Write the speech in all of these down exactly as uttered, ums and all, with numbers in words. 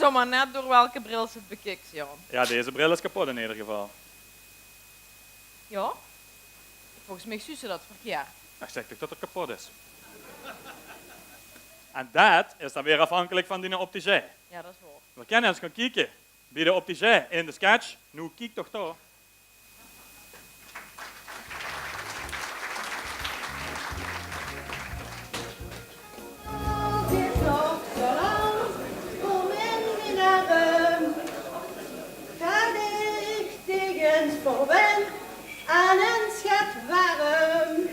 Zomaar net door welke bril se 't bekiks, Jan. Ja, deze bril is kapot in eder geval. Ja? Volges mich zuus se dat verkeerd. Ich zeg toch dat 'r kapot is. En dat is dan weer afhankelik van diene opticien. Ja, dat is waor. Veer kinne ins gaon kieke bie de opticien in de sketch. Noe kiek toch toch. Al dit nog zo lang, kom in mien erm. Gaon ich dich ins verwen aan ein schet werm.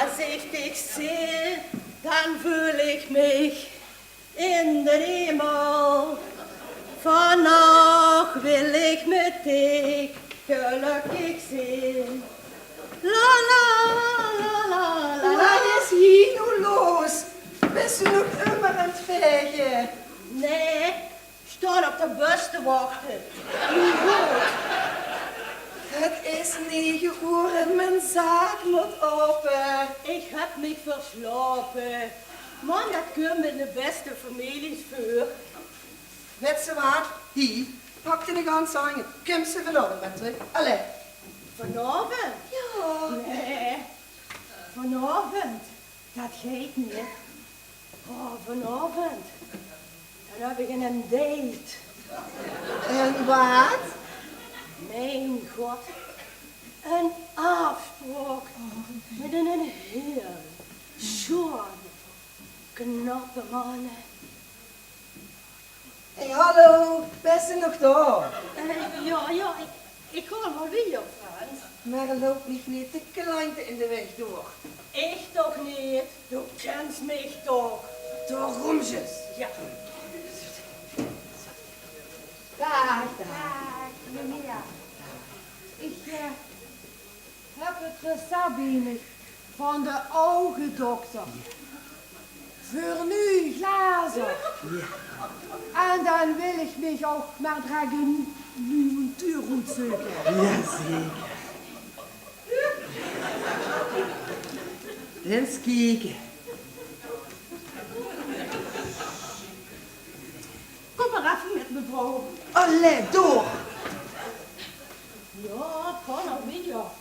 As ich dich zeen, dan veul ich mich in d'n hemel. Vannach wil ich mit dich gelökkig zeen. La, la, la, la, la, la. Waat is hie noe los? Bis se nog ummer aan 't vaege? Nae, ich staon op de bus te wachte. Noe good. 't Is nege oer en mien zaak mót ope. Ich höb mich verslaope. Man, dat kump in de bèste femielies veur. Wèts se waat? Hie, pak dien ganse handj. Kums se vanaovend mit trök? Allee. Vanaovend? Ja. Nae, vanaovend, dat geit neet. Oh, vanaovend, dan höb ich ein date. Ein waat? Mien god, ein aafspraok mit ein hiel sjoon knappe man. Hey, hallo, bis se nog dao? Eh, ja, ja, ich, ich kóm waal weer, Frans. Mer loup mich neet de klante in de waeg door. Ich toch neet? Doe kins mich toch? Daorum zjus. Ja. Daag, daag. Daag, meneer. Ich, eh, höb 't recept bie mich van de ougendokter. Veur nuuj glazer. Ja. En dan wil ich mich ouch mer drek ein nuuj montuur oetzeuke. Ja, zeker. Ins kieke. Kóm mer effe mit, mevrouw. Allee, door. Ja, kan ouch neet, ja.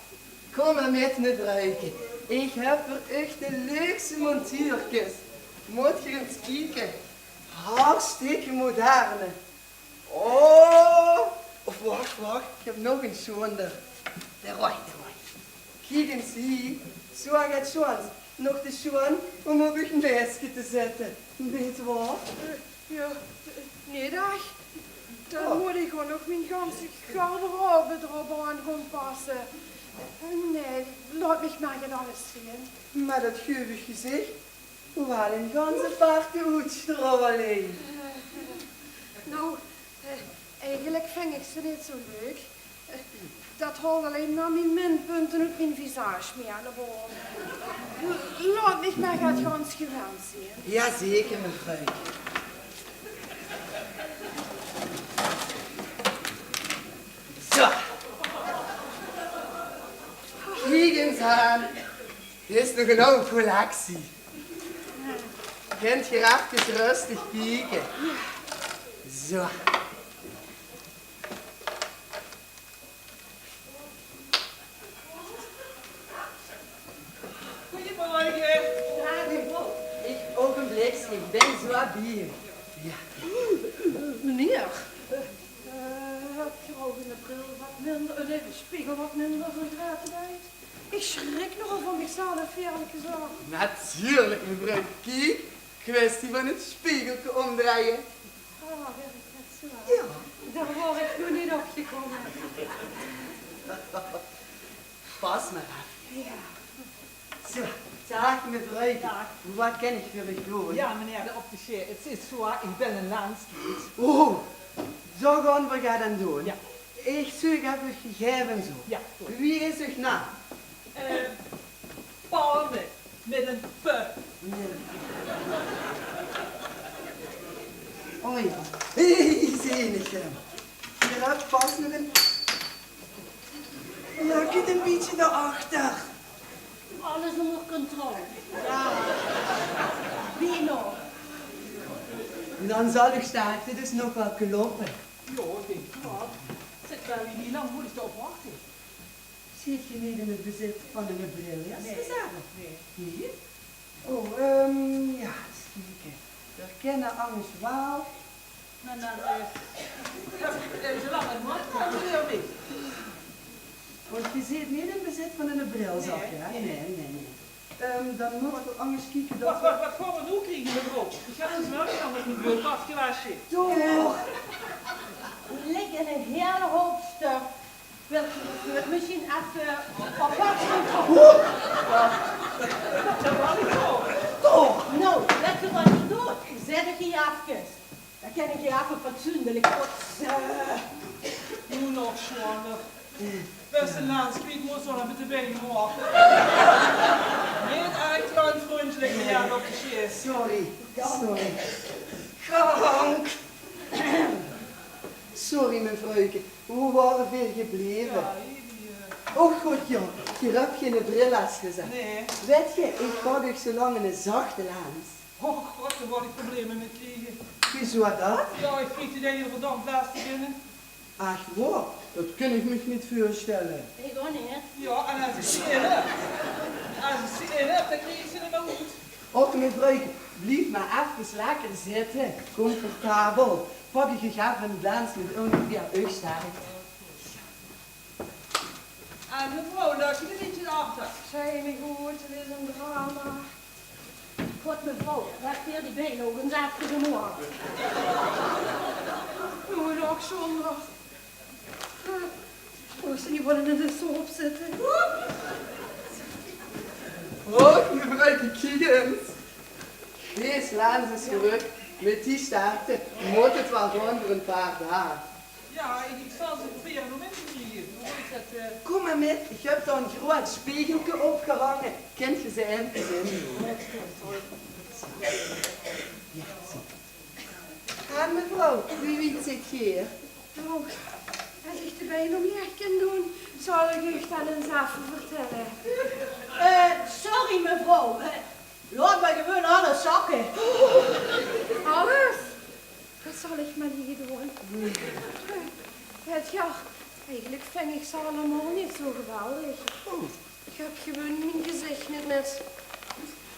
Kóm mer mit, mevrouwke. Ich höb veur uch de leukste montuurkes. Mót geer ins kieke. Hartstikke moderne. Oh, of wach, wach. Ich höb nog ein sjoonder. Dao waor 'r, dao waor 'r. Kiek ins hie. Zoe get sjoons. Nog te sjoon óm op uch naeske te zitte. Neet waor? Eh, ja, eh, nae, daag. Dan mót ich ouch nog mien ganse garderobe d'rop aan gaon passe. Nae, laot mich mer get anders zeen. Mer dat guuve gezich, waal ein gans aparte oetstraoling. Eh, nou, eh, eigelik vinj ich ze neet zo leuk. Eh, dat haolt allein mer mien minpunte oet mien visage mieë nao bove. Laot mich mer get gans gewend zeen. Ja, zeker, mevrouw. Zo. Kiek ins aan. Dit is nog ein aw collectie. Kint geer efkes röstig kieke. Zo. Goeiemorge. Daag, mevrouw. Ich, ogenblikske, ich bön zo bie uch. Ja. Meneer, eh, höb geer ouch eine bril wat minder, eh, eine spegel wat minder vergrote wied? Ich sjrik nogal van mich zelf, eerlik gezag. Natuurlik, mevrouw. Kiek, kwestie van 't spegelke ómdrejje. Ah, werk dat zo? Ja. Dao waor ich nog neet op gekómme. Pas mer op. Ja. Zo, daag mevrouw. Daag. Wat kan ich veur uch doon? Ja, meneer de opticien, 't is zo, ich bön ein lens kwiet. Oh, zo gaon v'r dat dan doon. Ja. Ich zeuk effe uch gegaeve zo. Ja, good. Wie is uch naam? Eh, Palme, mit ein P. Ja. Oh ja. Ich zeen 't, ja. Geer höb pas nog ein... Ja, kiek ein bietje nao achter. Alles ónger controle. Ja. Wie nog? Dan zal eur staarte dus nog waal kloppe. Jao, ich dink 't waal. Zèk, Willy, wie lang mót ich dao op wachte? Zeet geer neet in 't bezit van eine bril, jao, Suzanne? Nae. Nae? Oh, ehm, jao, ins kieke. Veer kènne angers waal. Mer dan, eh, zoe lang 't mót, dan deur ich. Want geer zeet neet in 't bezit van eine bril, zag geer, hè? Nae, nae, nae. Ehm, dan mótte veer angers kieke det... Waat, waat, waat gaon veer noe kriege, mevrouw? Ich höb dus waal nog neet mien beurt aafgewasje. Toch? Ligk eine hele houp stuf. Wilt geer 't mesjien effe apart... Toch? Noe, wèt geer waat geer doot? Zèt uch hie efkes. Dan kèn ich hie effe fatsoenlik kotse. Noe nog, zwanger. Bèste Lens, kiek, mós waal effe de bein omhoeg. Neet erg klantvriendelijk, jao, op de sjees. Sorry, sorry. Gank. Sorry, mevrouwke. Wo wore veer gebleve? Jao, hie, die, eh. Oh god, jao. Geer höb geine bril, zag geer. Nae. Wèt geer, ich pak uch zoe lang eine zachte lens. Och god, dao word ich probleme mit kriege. Wiezoe det? Jao, ich krieg die dao hie verdomp lastig in. Ach, waor? Det kan ich mich neet veurstelle. Ich ouch neet. Jao, en es ich ze in höb, es ich ze in höb, dan krieg ich ze neet mieë oet. Och, mevrouwke, blief mer efkes lekker zitte. Comfortabel. Pak ich effe ein lens mit óngeveer uch sterkte. En mevrouw, laot geer 't neet achter. Zèk, mien god, 't is ein drama. God, mevrouw, höb geer die bein ouch ins efkes omhoeg? Noe, nog zónger. Mós se hie waal in de soep zitte? Och, mevrouw, kiek ins. Dees lens is gerök. Mit die sterkte mót 't waal gaon veur ein paar daag. Jao, ich, ich zal ze probere óm in te kriege. Mer good, det, eh... Kóm mer mit, ich höb dao ein groeat spegelke opgehange. Kènt geer ze effe zeen? Jao, zo. Ha, mevrouw, wie wied zit geer? Noe, es ich de bein ómlaeg kan doon, zal ich uch det ins effe vertèlle. Eh, sorry, mevrouw. Eh, laot mer gewoon alles zakke. Alles? Waat zal ich mer hie doon? Wèt geer, eigelik vinj ich ze allemaol neet zo geweldig. Oh. Ich höb gewoon mien gezich neet mit.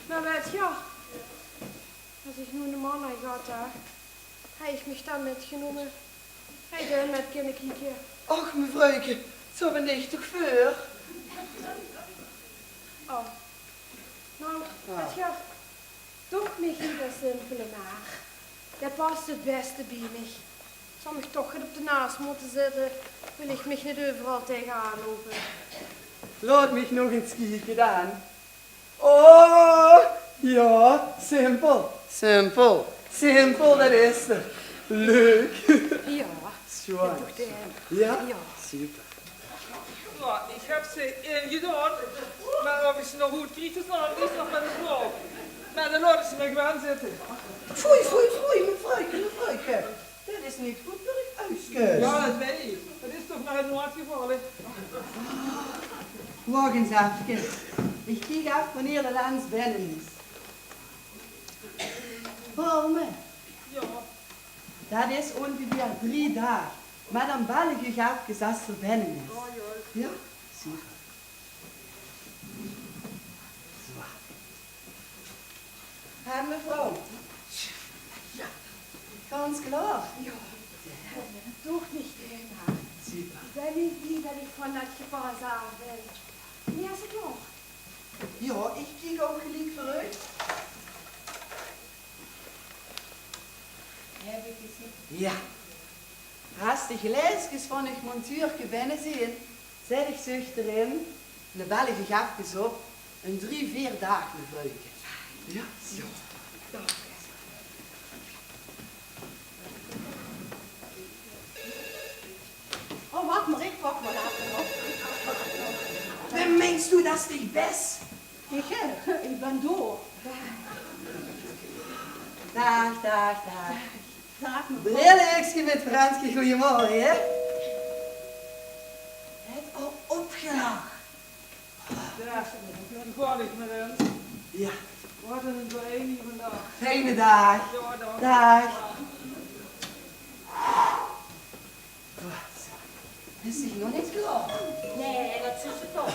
Mer wèt geer, es ich noe eine man haw gehad, hè, haw ich mich dan mitgenómme. Haw ich dao mit kinne kieke. Och, mevrouwke, zo bön ich toch veur. Oh. Noe, wèt geer, toch neet hie de simpele, mer dae pas 't bèste bie mich. Zal mich toch get op de naas mótte zitte, wil ich mich neet euveral taengenaan loupe. Laot mich nog ins kieke dan. Oh, jao, simpel, simpel, simpel, det is 'r. Leuk. Jao. Sjoon. Jao, toch, eh, jao? Jao. Super. Jao, ich höb ze ingedaon, mer of ich ze nog good krieg, det is nog, is nog mer de vraog. Mer dan laot ich ze mer gewoon zitte. Foei, foei, foei, mevrouwke, mevrouwke. Det is neet good veur uch uigskes. Jao, det weit ich. Det is toch mer ein noodgeval, hè. Wach ins efkes. Ich kiek effe wannieër de lens binne is. Baume. Jao. Det is óngeveer drie daag. Mer dan bel ich uch efkes es 'r binne is. Jao, jao. Jao? Super. Zo. Hè, mevrouw? Jao, gans klaor? Jao. Toch neet, hè? Super. Ich bön neet blie det ich van det gepas aaf bön. Wae is 't nog? Jao, ich kiek ouch geliek veur uch. Höb ich gezeen. Jao. Es de glaeskes van uch montuurke binne zeen, zèt ich ze uch d'rin, dan bel ich uch efkes op. In drie, veer daag, mevrouwke. Jao? Jao. Oh, wach mer, ich pak waal effe op. Wae meins doe des dich bès? Ich, eh, ich bön door. Daag, daag, daag. Daag, mevrouw. Brilleukske mit Franske, goojemorge. Het al opgelag. Daag, wie gaon 't mit uch? Jao. Waat ein dooreen hie vandaag. Fijne daag. Jao, dank uch. Daag. Nog neet klaor? Nae, dat zuus se toch.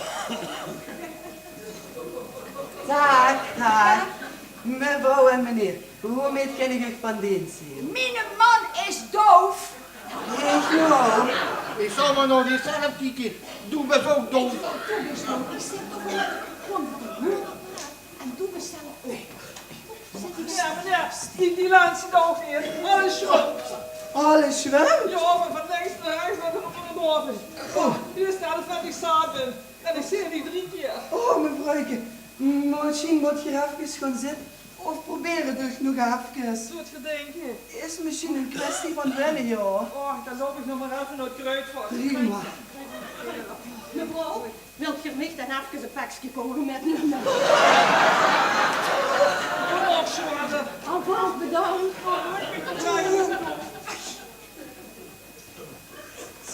Daag, daag. Mevrouw en meneer, woemet kin ich uch van deens zeen? Miene man is doof. Ech waor? Ich zal mer nao dich zelf kieke. Doe bès ouch doof. Doe bès doof. Ich zèk toch gewoon, gewoon van de hoer. En doe bès zelf ouch. Jao, meneer, die, die lens zit ouch neet. Alles zwöm. Alles zwöm? Jao, mer van links nao rechs en van ónger nao bove. Oh. Hie is alles wat ich zaet bin. En ich zeen die drie kier. Oh, mevrouwke, mesjien mót geer efkes gaon zitte. Of probeer 't dus nog efkes. Zót geer dinke? Is mesjien ein kwestie van wenne, jao. Och, dan loup ich nog mer effe nao 't kruidvat. Prima. Mevrouw, wilt geer mich dan efkes ein pekske kauwgom mitnumme? Kóm op, Sjoane. Alvas bedank.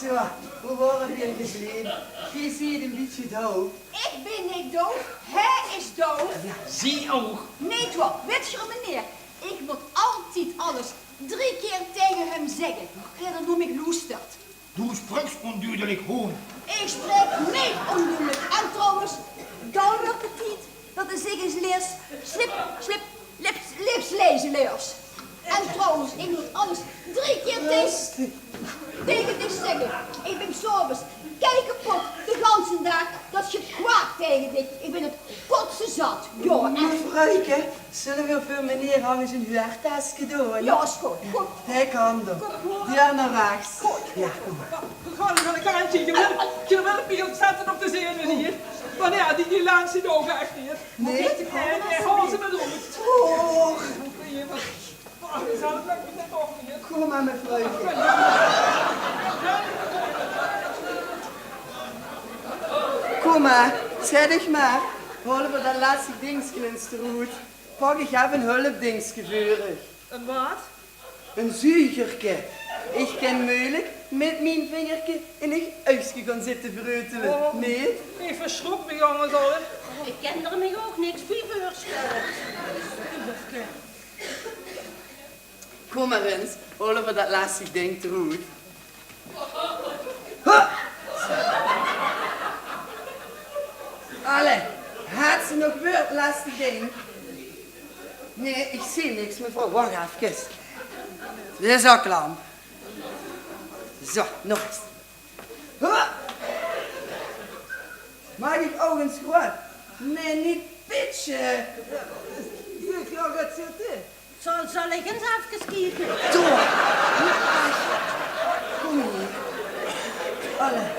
Zo, wo waore veer gebleve? Geer zeet ein bietje doof. Ich bin neet doof, hae is doof. Jao. Zie ouch. Nae toch, wit geer, meneer, ich mót altied alles drie kier taenge häöm zègke, eer d'r nao mich loestert. Doe spreuks óndudelik, hoon. Ich spraek neet óndudelik. En trouwens, dan weurt 't tied dat se dich ins leers slip, slip, lips, lips laeze leers. En trouwens, ich mót alles drie kier taenge, taenge dich zègke. Ich bin 's aoves kei kepot de ganse daag, dat gekwaak taenge dich. Ich bin 't kotse zat. Jao, ech. Mevrouwke, zölle veer veur meneer hanges ein huurteske doon? Jao, is good. Kóm. Dae kantj op. Kóm, kóm. Dae nao rechs. Good. Jao, kóm mer. Geer gaot aan de kantj, geer wilt, geer wilt mich ontzèttend op de zenuwe hie. Mer jao, die, die lens zit ouch ech neet. Nae? Nae, nae, haol ze mer oet. Och. Kóm mer, mevrouwke. Kóm mer, zèt dich mer. Haole veer dat lestig dingske ins d'roet. Pak ich effe ein hulpdingske veur dich. Ein waat? Ein zuugerke. Ich kin meujelik mit mien vingerke in eur uigske gaon zitte vreutele. Oh. Nae? Ich versjrok mich angers al. Ich kin d'r mich ouch niks bie veurstelle. Kóm mer ins, haole veer dat lestig ding d'roet. Allee, haet ze nog waer lestig ding? Nae, ich zeen niks, mevrouw. Wach efkes. Dit is al klam. Zo, nog ins. Maag ich ouch ins groet? Nae, neet pitsje. Zit geer al get zitte? Zal, zal ich ins efkes kieke? Doe. Kóm hie. Allee.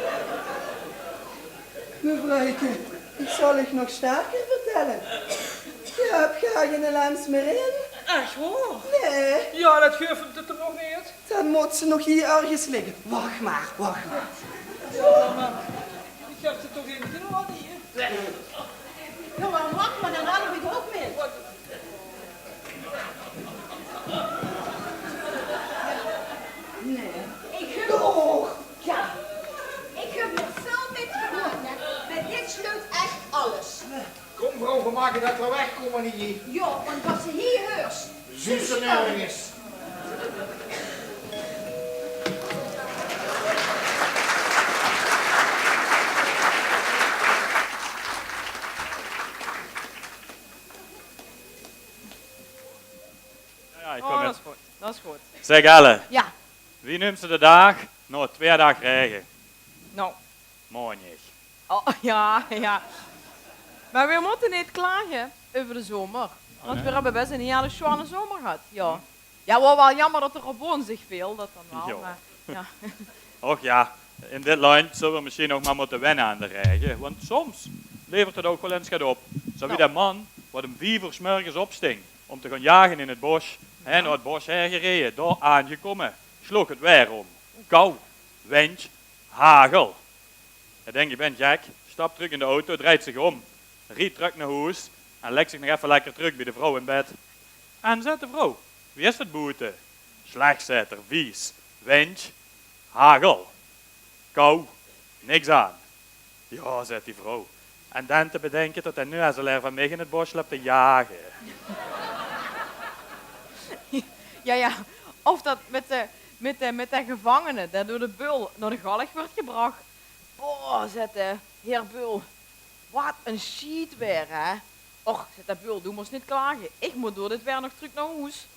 Mevrouwke, ich zal uch nog sterker vertelle. Geer höb gaar geine lens mier in. Ech waor? Nae. Jao, dat guf 't toch nog neet? Dan mót ze nog hie örges ligke. Wach mer, wach mer. Jao, mer ich höb ze toch in de gaote hie. Jao, mer wach mer, dan haol ich 't ouch mit. Nae. Ich höb, jao, ich höb nog väöl mitgemaak, hè. Mer dit sleut ech alles. Kóm, vrouw, veer make dat veer wegkómme hie. Jao, want wat se hie heurs, zuus se nörges. Jao, jao, ich kóm mit. Oh, dat is good. Dat is good. Zèk, Elle. Jao. Wie neums se de daag nao twieë daag raege? Nou. Maondig. Oh, jao, jao. Mer veer mótte neet klage euver de zomer. Want veer höbbe bès eine hiele sjoeane zomer gehad, jao. Jao, waor waal jaomer dat 'r op woonsdig veel, dat dan waal, mer, jao. Och jao, in dit landj zölle veer mesjien ouch mer mótte wenne aan de raege, want soms levert 't ouch waal ins get op. Zoe wie dae man wat um vief oer 's mörges opsting óm te gaon jage in 't bos. Hae nao 't bos haer gereje, dao aangekómme, sloog 't waer óm. Kouw, windj, hagel. Hae dink: ich bön gek, stap trök in de auto, drejt zich óm, riejt trök nao hoes en lèk zich nog effe lekker trök bie de vrouw in bed. En zaet de vrouw: wie is 't boete? Slech, zaet 'r, vies, windj, hagel, kouw, niks aan. Jao, zaet die vrouw, en dan te bedinke tot dae nuazelaar van mich in 't bos löp te jage. Jao, jao. Of dat mit de, mit de, mit dae gevangene, dae door de beul nao de galg wuuert gebrach. Boah, zaet de heer Beul, wat ein sjietwaer, hè? Och, zaet de Beul, doe mós neet klage. Ich mót door dit waer nog trök nao hoes.